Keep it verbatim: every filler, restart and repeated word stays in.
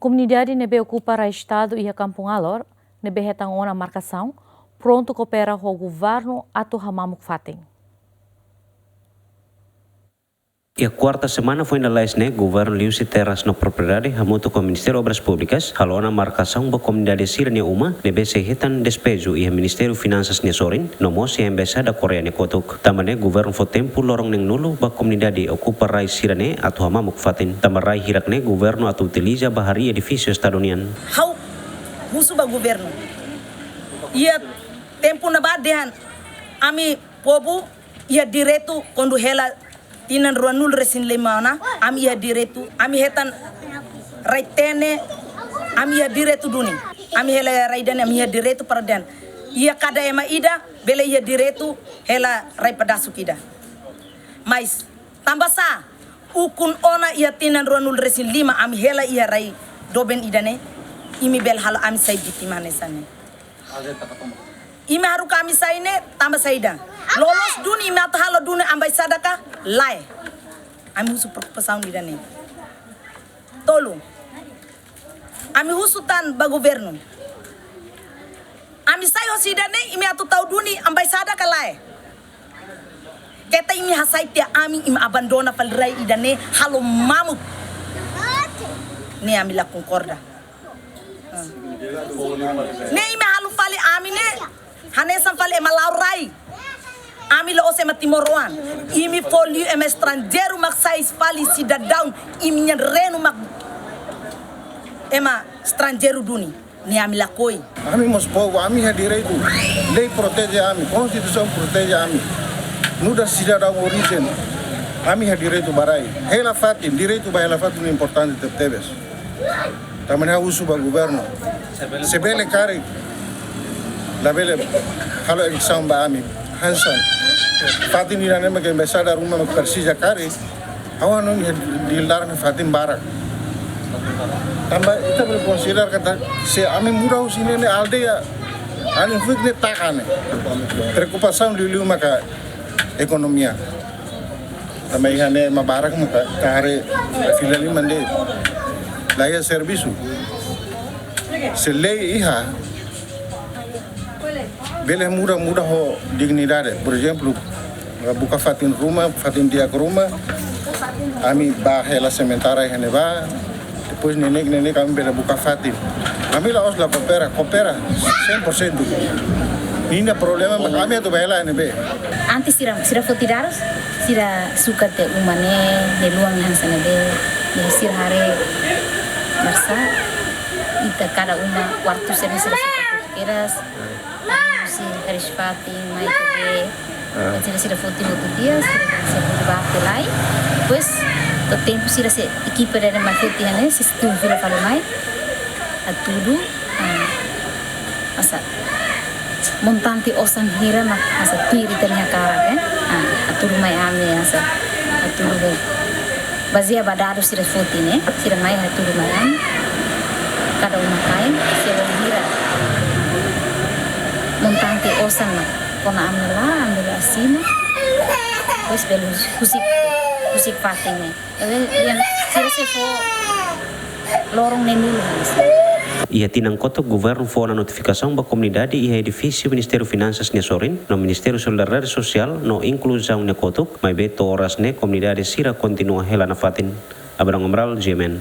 Komunidade ne'ebé okupa rai Estadu iha Kampung Alor, ne'ebé hetan ona markasaun, prontu koopera ho governu atu hamamuk fatin. Iha kuarta semana foin lalais ne'e, governu liuhusi terras no propriedade hamutuk ho Ministériu Obras Públikas halo ona markasaun ba komunidade sira-nia uma ne'ebé sei hetan despeju iha Ministériu Finansas nia sorin, no mós iha Embaixada Koreia nia kotuk. Tanba ne'e governu fó tempu loron neenulu ba komunidade okupa rai sira-ne'e atu hamamuk fatin. Tanba rai hirak-ne'e governu atu utiliza ba harii edifísiu Estadu nian. Ha'u husu ba governu. Iha tempu ne'ebá dehan ami povu iha direitu kuandu hela tinan ruanulu-resin-lima ona, ami iha direitu, ami hetan rai tene, ami iha direitu duni. Ami hela rai ida-ne'e, ami iha direitu para dehan. Iha kada ema ida bele iha direitu hela rai pedasuk ida. Mas tanba sá, ukun ona iha tinan ruanulu-resin-lima ami hela iha rai doben ida-ne'e, imi bele halo ami sai vítima hanesan ne'e. Imi haruka ami sai ne'e tanba saida? Loloos duni imi atu halo duni embaixada ka lae? Ami husu preokupasaun ida-ne'e. Tolu. Ami husu tan ba governu. Ami sai hosi ida-ne'e imi atu tau duni embaixada ka lae? Keta imi hasai tiha ami, imi abandona fali rai ida-ne'e halo mamuk. Ne'e ami la konkorda. Ne'e imi halo fali ami ne'e hanesan fali ema la'o rai. Ami la'ós ema timoroan. Imi fó liu ema estranjeiru mak sai fali sidadaun, imi-nia reinu mak ema estranjeiru duni. Ne'e ami lakohi. Ami mós povu, ami iha direitu. Lei proteje ami, konstituisaun proteje ami. Nu'udar sidadaun orijen, ami iha direitu ba rai. Hela fatin, direitu ba hela fatin importante tebetebes. Tanba ne'e ha'u husu ba governu. Se bele karik, labele halo eviksaun ba ami. Hanesan fatin ida-ne'e mak embaixada ruma mak presiza karik. Ha'u hanoin iha Dili laran fatin barak. Tanba ita bele konsidera katak se ami muda husi ne'e, ne'e aldeia, ami fik ne'e taka ne'e. Preokupasaun liuliu maka ekonomia. Tanba iha ne'e ema barak maka karik fila liman de'it. La iha servisu. Se lei iha, bele muda, muda ho dignidade. Por ezemplu, buka fatin ruma, fatin di'ak ruma, ami bá hela sementara iha ne'ebá, depois neineik, neineik ami bele buka fatin. Ami la'ós la koopera, koopera cem por cento. Nia problema mak ami atu bá hela iha ne'ebé. Antes sira, sira foti dadus, sira sukat tiha uma ne'e, ne'e luan hanesan ne'ebé, ne'e sira haree marsa, ita kada uma kuartu sira, sira sukat tiha kedas, ami husi hariis-fatin, mai tiha be, sira, sira foti hotu tiha, sira, sira foti bá tiha lai. Depois, to'o tempu sira sei ekipa ida-ne'e mai foti iha ne'e, sei tun fila fali mai, hatudu, ah, hanesan montante osan hira mak hanesan tuir ita-nia hakarak, eh? Ah, hatudu mai ami, hanesan hatudu be. Bazeia ba dadus sira foti ne'e, sira mai hatudu mai ami. Kada uma kain, sira hira. Montante osan mak kona ami la, ami la asina. Depois bele husik, husik fatin ne'e. Entaun, sira sei fó loron neenulu hanesan. Iha tinan kotuk governu fó ona notifikasaun ba komunidade iha edifísiu Ministériu Finansas nia sorin, no Ministériu Solidariedade Sosiál no Inkluzaun nia kotuk, maibé to'o oras ne'e komunidade sira kontinua hela nafatin. Abraham Amaral, G M N.